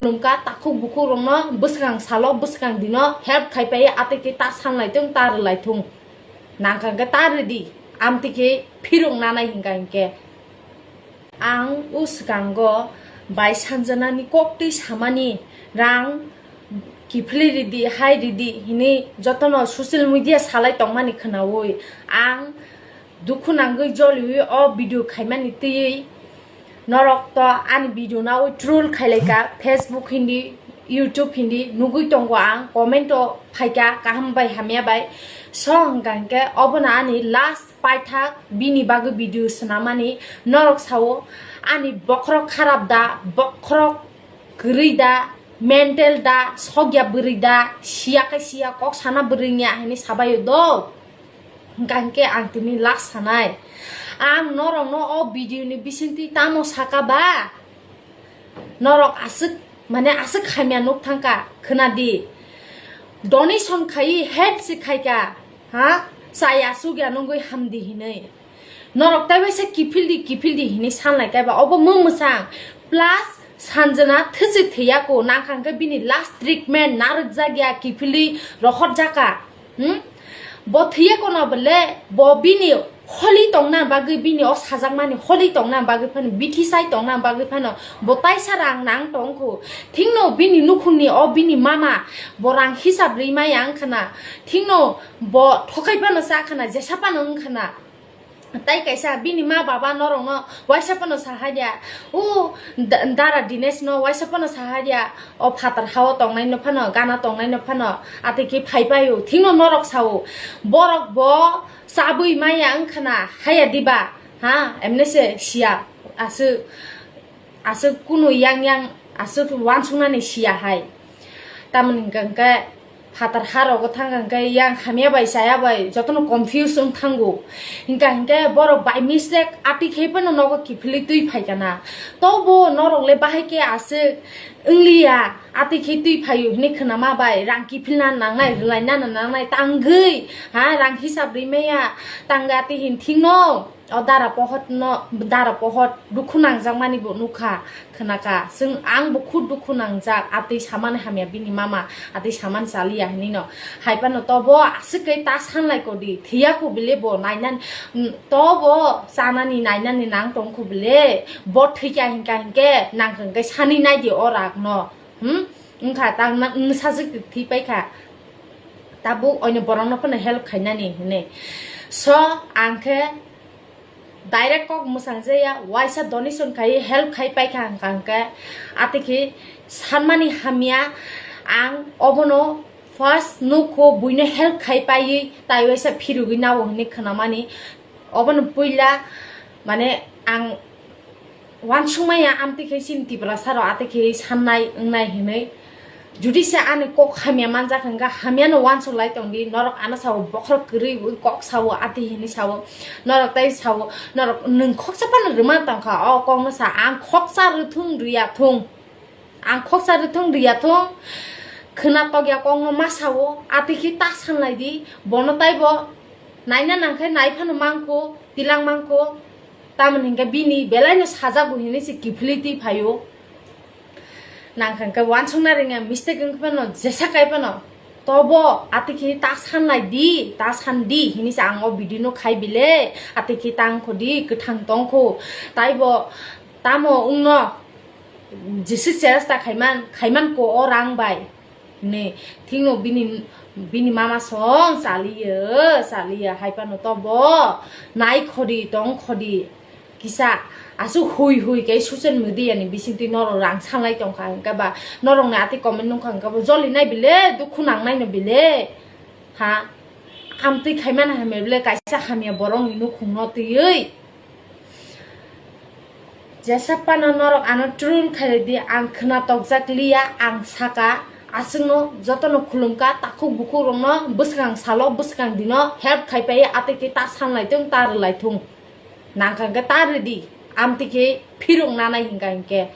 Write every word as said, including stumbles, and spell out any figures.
Khulumkha takhuk bukhuk rokno bwskang salo bwskang dino help khai pai, atwi khe ta sanlai thung, ta rwlai thung. Nangkha hwnkhe ta rwdi, amtwi khe phirok nanai hwnkha hinkhe. Ang o swkango bai Sanjanani koktwi samani rang kiphilwi ridi, hai ridi hinwi jotono social media salai tongmani khwnawi ang dukhu nangwi joliwi o video khaimani twiwi norok to ani video nawi troll khailaika, Facebook hindi, YouTube hindi nugwi tongo ang, comment o phaika kaham bai hamya bai. So hwnkha hinkhe obono ani last paithak bini bagwi video swnamani. Norok sao ani bokhorok kharap da, bokhorok kwrwi da, mental da, sokya bwrwi da, siya khe siya, kok sana bwrwi niya hinwi sabaio do. Hwnkha hinkhe ang tini last sanai. Ang norokno o video ni bisingtwi tamo saka ba? Norok aswk, mane aswk hamya nuk thangka, khwnadi. Donation khai, help se khaika, ha? Chaya sugya nungwi hamdi hinwi. Norok tai waisa kiphildi, kiphildi hinwi sanlai kaiba. Obo mung mwsang. Plus, Sanjana thwswi thwiya ko, nangkha hwnkhe bini last treatment narwkjak ya, kiphilwi rohorjaka. Hmm? Bo thwiya kono bole, bo bini holi tongna bagwi, bini o sajakmani holi tongna bagwi phano, bithi sai tongna bagwi phano, bo taisa rang nang tongkhu. Thikno bini nukhungni o bini mama, bo rang hisab rwi maya wngkhana. Thikno bo thokai phano cha khana, jesa phano wngkhana. Tai kaisa bini ma baba norokno waisa phano sahadia, o da-, dara Dinesh no waisa phano sahadia, o phatar hao tongnai no phano, gana tongnai no phano, atwi khe phai paio, thikno norok sao, borok bo chabwi maya wngkhana, haya diba, ha, emne se siya, aswk, aswk kunu yang yang, aswk wansuknani siya hai. Tamoni hwnkha hwnkhe phatar ha rogo thangkha hwnkhe yang hamya bai chaya bai jotono confuse wng thango. Hwnkha hwnkhe borok by mistake atwi khe phano nogo kiphilwi twi phaikana. Tobo norok le bahai khe aswk wngliya, atwi khe twi phaio hinwi khwnama bai rang kiphilna nangnai, rwlaina nangnai, tangwi, ha, rang hisab rwi maya, tangwi atwi hin thikno. O dara pohot no, dara pohot dukhu nangjakmani bo nukha, khwnakha. Chwng, ang bo khud dukhu nangjak, atwi samani hamya bini mama, atwi samani chaliya hinwi no. Hai phano tobo aswk khe ta sanlai kodi, thwiya ko bile bo nainani, mm, tobo chanani nainani nang tong kho bile, bo thwikha hinkha hinkhe nang hwnkhe sani naidi o rak no. Hmm? Wngkha tang na, wng sajwk thwi paikha. Tabuk oino borokno phano help khainani hinwi. So, ang khe direct kok mwsang jaya, waisa donation khai help khai paikha ang kha hwnkhe, atwi khe sanmani hamya ang obono first nukho buino help khai paiwi tai waisa phirogwi nao hinwi khwnamani. Obono puila mane ang wansukmaya amtwi khe chini Tiprasa rok atwi khe sannai wngnai hinwi. Judi se ani kok hamya manjak hwnkha, hamyano wansuk lai tongdi, norok ano sao bokhorok kwrwi wi kok sao, atwi hinwi sao, norok tai sao, norok nwng khoksa phano rwma tongkha, o kokno sa ang khoksa rwthung rwya thung, ang khoksa rwthung rwya thung, khwna tokya kokno ma sao, atwi khe ta sanlai di, bono taibo naina nangkhe nai phano mankho, tilang mankho, tamoni hwnkhe bini belaino sajago hinwi se kiphilwi twi phaio. Nangkha hwnkhe wansukna rwngya, mistake wngkhe phano, jesa kai phano, tobo atwi khe ta sanlai di, ta san di hinwi se ang o video no khai bile, atwi khe tang kho di, kwthang tong kho, taibo tamo wngno jesa chesta khaiman, khaiman ko o rang bai. Hinwi thikno bini, bini mama song chaliyo, chaliyo hai phano tobo nai khodi, tong khodi. Kisa aswk hui hui khe social media ni bisingtwi norok rang sanlai tongkha hwnkhe ba, norokni atwi comment nungkha hwnkhe bo joli nai bile, dukhu nang nai no bile. Ha? Amtwi khaimani hamya bile kaisa hamya borokni nukhungno twiwi. Jesa phano norok ano troll khaidi, ang khwna tokjak liya, ang saka, aswkno jotono khulumkha, takhuk bukhuk rokno bwskang salo, bwskang dino help khai pai, atwi khe ta sanlai thung, ta rwlai thung. Nangkha hwnkhe ta rwdi, amtwi khe phirok nanai hwnkha hinkhe.